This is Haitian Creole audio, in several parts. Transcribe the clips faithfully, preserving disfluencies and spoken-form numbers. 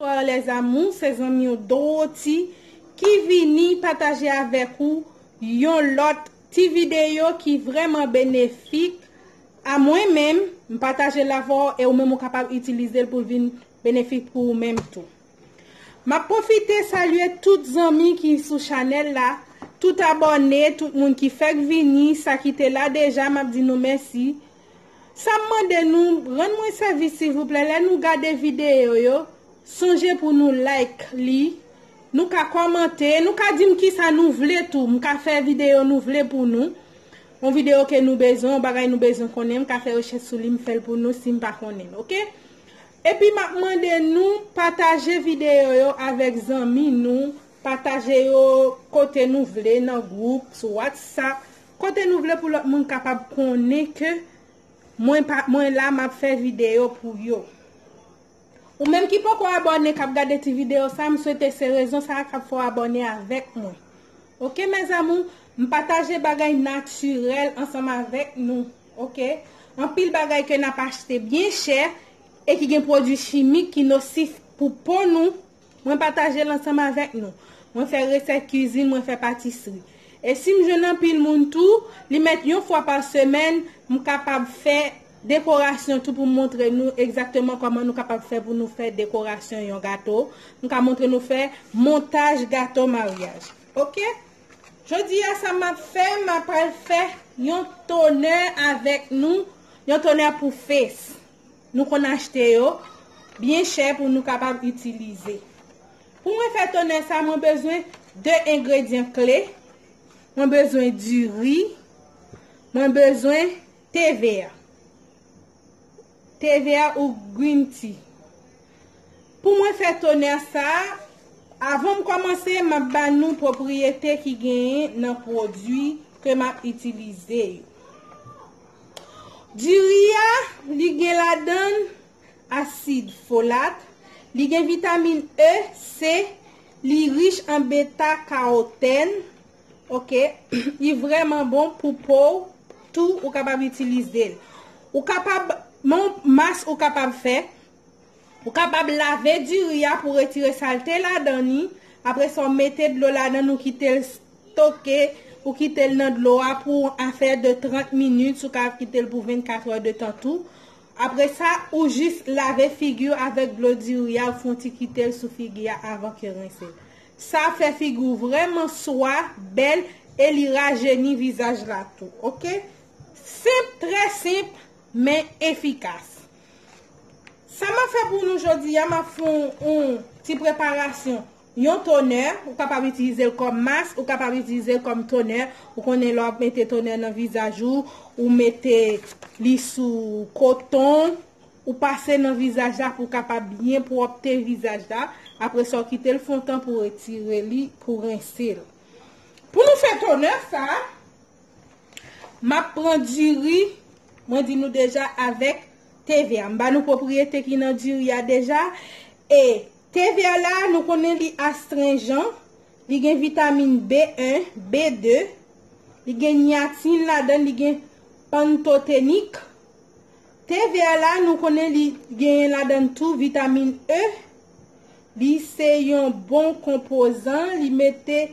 Bonsoir les amours, se zanmi w Dorothy ki vini pataje avèk ou yon lòt ti videyo ki vrèman benefik a mwen menm. M pataje l avè w e ou menm ou kapab itilize l pou l vin benefik pou ou menm tou. M ap pwofite salye tout zanmi ki sou chanèl la, tout abòne, tout moun ki fèk vini, sa ki te la deja, m ap di nou mèsi. Sa m mande nou, rann mwen sèvis silvouplè, lè nou gade videyo yo, sonje pou nou like li, nou ka kòmante, nou ka di m kisa nou vle tou, m ka fè videyo nou vle pou nou. Yon videyo ke nou bezwen, yon bagay nou bezwen konnen, m ka fè rechèch sou li, m fè l pou nou si m pa konnen l, oke? Epi m ap mande nou pataje videyo yo avèk zanmi nou, pataje yo kote nou vle, nan gwoup, sou WhatsApp, kote nou vle pou lòt moun kapab konnen ke mwen pa, mwen la m ap fè videyo pou yo. Ou menm ki poko abòne k ap gade ti videyo sa, m swete se rezon sa a k ap fè w abòne avèk mwen. Oke mes amours, m pataje bagay natirèl ansanm avèk nou. Oke? Anpil bagay ke n ap achte byen chè e ki gen pwodui chimik ki nosif pou po nou, mwen pataje l ansanm avèk nou. Mwen fè resèt kwizin, mwen fè patisri. E si m jwenn anpil moun tou, li mèt yon fwa pa semèn, m kapab fè dekorasyon tou pou m montre nou egzakteman kòman nou kapab fè pou nou fè dekorasyon yon gato. M ka montre nou fè montaj gato maryaj. Oke? Jodi a sa m ap fè, m ap al fè yon tonè avèk nou, yon tonè pou fes. Nou konn achte yo byen chè pou nou kapab itilize. Pou mwen fè tonè sa, mwen bezwen de engredyan kle. Mwen bezwen diri. Mwen bezwen te vè. Te vè ou green tea. Pou mwen fè tonè sa, avan m kòmanse, m ap ba nou pwopriyete ki genyen nan pwodui ke m ap itilize yo. Diri a, li gen ladan l asid folat, li gen vitamin E, C, li rich an beta karotèn, oke, li vrèman bon pou po w, tou ou kapab itilize l. Ou kapab, men yon mas ou kapab fè, ou kapab lave diri a pou retire salte ladan li, apre sa w mete dlo ladan l, ou kite l stoke, ou kite l nan dlo a pou afè de trant minit, ou ka kite l pou vennkat è de tan tou. Apre sa, ou jis lave figi w avèk dlo diri a, ou fè yon ti kite l sou figi a avan ke rense l. Sa fè figi w vrèman swa, bèl, e li rajeni vizaj la tou, oke? Senp, trè senp, men efikas. Sa m ap fè pou nou jodi a, m ap fè yon, yon ti preparasyon. Yon tonè, ou kapab itilize l kòm mas, ou kapab itilize l kòm tonè. Ou konnen lè w ap mete tonè nan vizaj ou, ou mete li sou koton, ou pase nan vizaj la pou w kapab byen pwòpte vizaj la. Apre sa, w kite l fè yon tan pou w retire li, pou w rense l. Pou nou fè tonè sa, m ap pran diri, mwen di nou deja, avèk te vè a. M ba nou pwopriyete ki nan diri a deja. E te vè la, nou konnen li astrenjan, li gen vitamin B en, B de, li gen niyatin ladan l, li gen pantotenik. Te vè la, nou konnen li genyen ladan l tou vitamin E. Li se yon bon konpozan, li mete,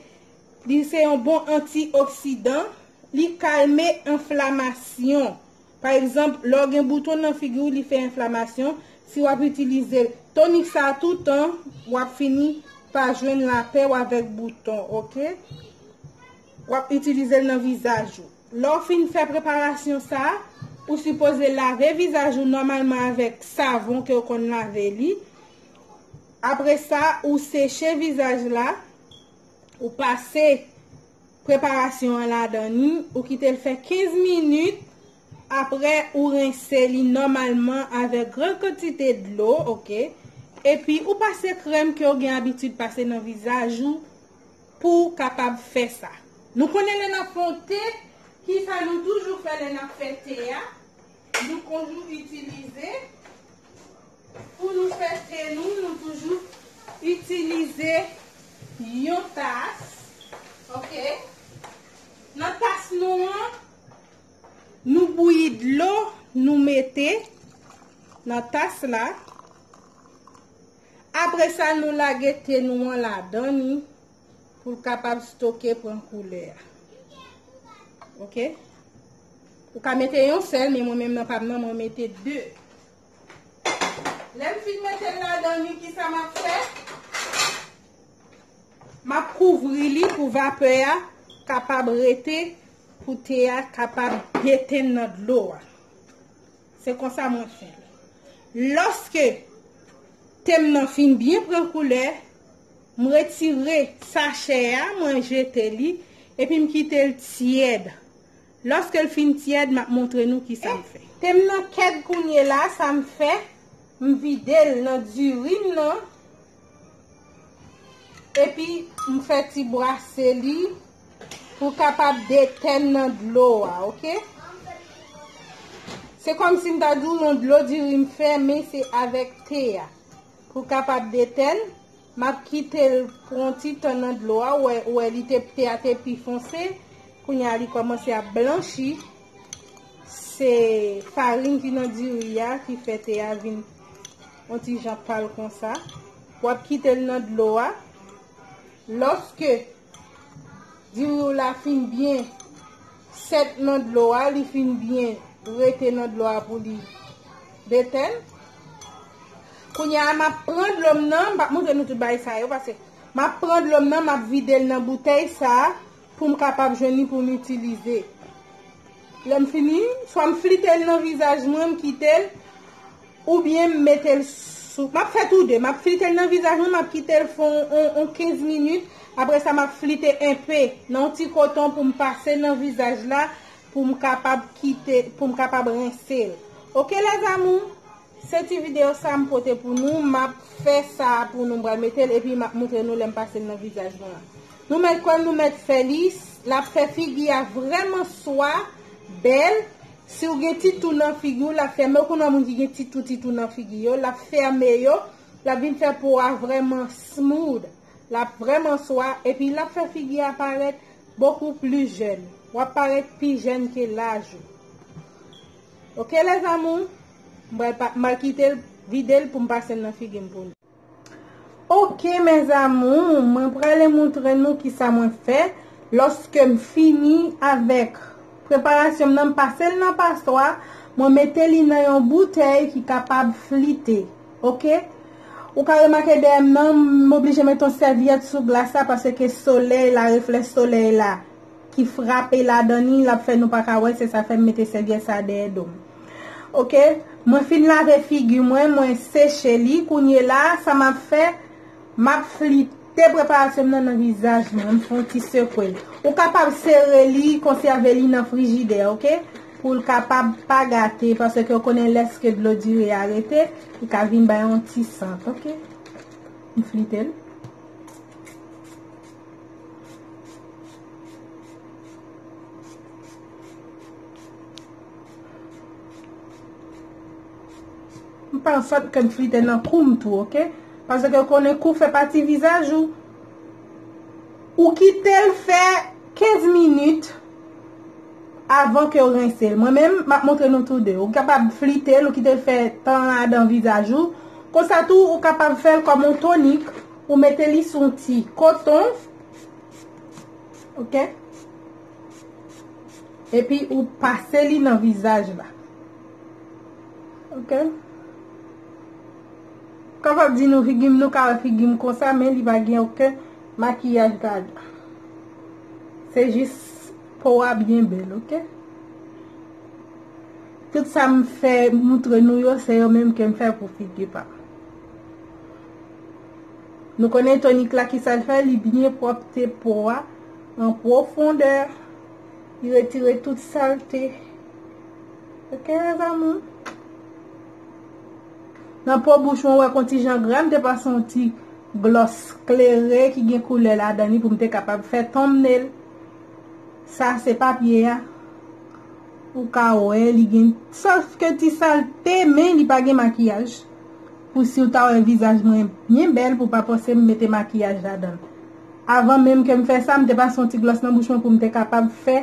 li se yon bon antioksidan, li kalme enflamasyon. Pa egzanp, lè w gen bouton nan figi w, li fè enflamasyon. Si w ap itilize tonik sa a toutan, w ap fini pa jwenn lapè w avèk bouton, oke? W ap itilize l nan vizaj ou. Lè w fin fè preparasyon sa a, ou sipoze lave vizaj ou nòmalman avèk savon ke w konn lave li. Apre sa, ou seche vizaj la, ou pase preparasyon an ladan li, ou kite l fè kenz minit, apre ou rense li nòmalman avèk gran kantite dlo, oke? Epi ou pase krèm ke w gen abitid pase nan vizaj ou pou w kapab fè sa. Nou konnen lè n ap fè yon te, kisa nou toujou fè lè n ap fè te a? Nou toujou itilize, pou nou fè te nou, nou toujou itilize yon tas, oke? Nan tas nou an, nou bouyi dlo, nou mete nan tas la. Apre sa, nou lage te nou an ladan li pou l kapab stoke pran koulè a. Oke? Ou ka mete yon sèl, men mwen menm nan pa m nan, mwen mete de. Lè m fin mete l ladan li, kisa m ap fè? M ap kouvri li pou vapè a kapab rete, pou te a kapab detenn nan dlo a. Se konsa mwen fè l. Lòske te m nan fin byen pran koulè, m retire sachè a, mwen jete li, epi m kite l tyèd. Lòske l fin tyèd, m ap montre nou kisa m fè. Te m nan kèd kounye la, sa m fè, m vide l nan diri m nan, epi m fè ti brase li pou kapab detenn nan dlo a, oke? Se kòmsi m ta di w yon dlo diri m fè, men se avèk te a. Pou kapab detenn, m ap kite l pou yon ti tan nan dlo a. Ou wè, ou wè li te, te a te pi fonse. Kounye a li kòmanse ap blanchi. Se farin ki nan diri a ki fè te a vin yon ti jan pal konsa. W ap kite l nan dlo a. Lòske diri w la fin byen sèt nan dlo a, li fin byen rete nan dlo a pou li detenn. Kounye a, m ap pran dlo m nan, m p ap montre nou tout bagay sa yo, paske m ap pran dlo m nan, m ap vide l nan boutèy sa a pou m kapab jwenn li pou m itilize. Lè m fini, swa m flite l nan vizaj mwen, m kite l, oubyen m mete l sou. M ap fè tou de. M ap flite l nan vizaj mwen, m ap kite l fè on, on, on kenz minit. Apre sa, m ap flite enpe nan yon ti koton pou m pase nan vizaj la, pou m kapab kite, pou m kapab rense l. Oke, les amours? Se ti videyo sa m pote pou nou. M ap fè sa pou nou. M pral mete l epi m ap montre nou lè m pase l nan vizaj mwen an. Nou mèt kwè l, nou mèt fè li. L ap fè figi a vrèman swa, bèl. Si w gen ti tou nan figi w, l ap fèmen. Ou konn wè moun ki gen ti tou, ti tou nan figi yo, l ap fèmen yo. L ap vin fè po a vrèman smooth. L ap vrèman swa. Epi l ap fè figi a parèt bokou pli jèn. W ap parèt pi jèn ke laj ou. Oke, les amours? M pral pa, m pral kite l vide l pou m pase l nan figi m pou nou. Oke, mes amours, mwen prale montre nou kisa mwen fè. Lòske m fini avèk preparasyon m nan, m pase l nan paswa, mwen mete li nan yon boutèy ki kapab flite. Oke? Ou ka remake dèyè m nan, m oblije mete yon sèvyèt sou glas la, paske solèy la, reflè solèy la ki frape ladan li, l ap fè nou pa ka wè, se sa fè m mete sèvyèt sa dèyè do m. Oke? Mwen fin lave figi mwen, mwen seche li. Kounye la, sa m ap fè, m ap flite preparasyon m nan nan vizaj mwen, m fè yon ti sekwe l. Ou kapab sere li, konsève li nan frijidè, oke? Pou l kapab pa gate, paske w konnen lèske dlo diri a rete, li ka vin bay yon ti sant, oke? M flite l. M pa ansant ke m flite nan kou m tou, oke? Paske w konnen kou fè pati vizaj ou. Ou kite l fè kenz minit avan ke w rense l. Mwen menm, m ap montre nou tou de. Ou kapab flite l, ou kite l fè tan ladan vizaj ou. Konsa tou, ou kapab fè l kòm yon tonik. Ou mete li sou yon ti koton. Oke? Epi ou pase li nan vizaj la. Oke? Kapab di nou figi m, nou ka wè figi m konsa, men li pa gen okenn makiyaj ladan. Se jis po a byen bèl, oke? Tout sa m fè montre nou yo, se yo menm ke m fè pou figi pa m. Nou konnen tonik la ki sa l fè, li byen pwòpte po a an pwofondè. Li retire tout salte. Oke, mes amours? Nan po bouch mwen, ou wè k on ti jan gra, m te pase yon ti glòs klere ki gen koulè ladan li pou m te kapab fè thumbnail. Sa se papye a. Ou ka wè li gen, sòf ke ti salte, men li pa gen makiyaj. Pou si w ta wè vizaj mwen byen bèl, pou w pa panse m mete makiyaj ladan l. Avan menm ke m fè sa, m te pase yon ti glòs nan bouch mwen pou m te kapab fè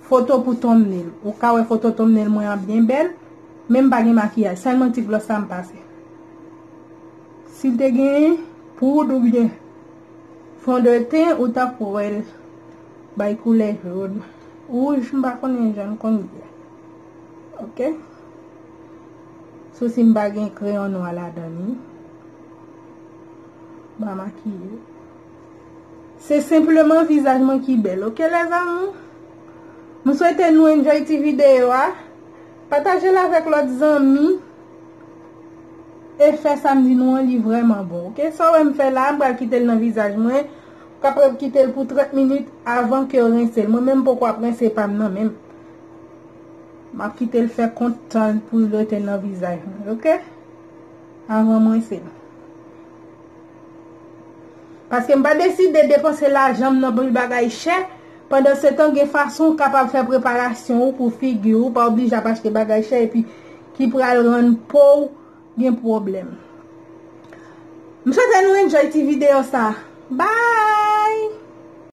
foto pou thumbnail. Ou ka wè foto thumbnail mwen an byen bèl, men m pa gen makiyaj. Sèlman ti glòs sa m pase. Si l te gen poud oubyen fondeten, ou t ap wè l bay koulè jòn, wouj, m pa konnen jan l konn ye. Oke? Sou si m pa gen kreyon nwa ladan li. M pa makiye. Se senpleman vizaj mwen ki bèl, oke, lèzanmi? M swete nou enjoy ti videyo a. Pataje l avèk lòt zanmi. Efè sa m di nou an, li vrèman bon, oke? Sa w wè m fè la, m pral kite l nan vizaj mwen. Ou kapab kite l pou trant minit avan ke w rense l. Mwen menm, m poko ap rense pa m nan menm. M ap kite l fè kont tan pou l rete nan vizaj mwen, oke? Avan m rense l. Paske m pa deside depanse lajan m nan pou bagay chè. Pandansetan, gen fason w kapab fè preparasyon ou pou figi w, pa oblije ap achte bagay chè epi ki pral rann po w gen pwoblèm. M swete nou enjoy ti videyo sa. Bye!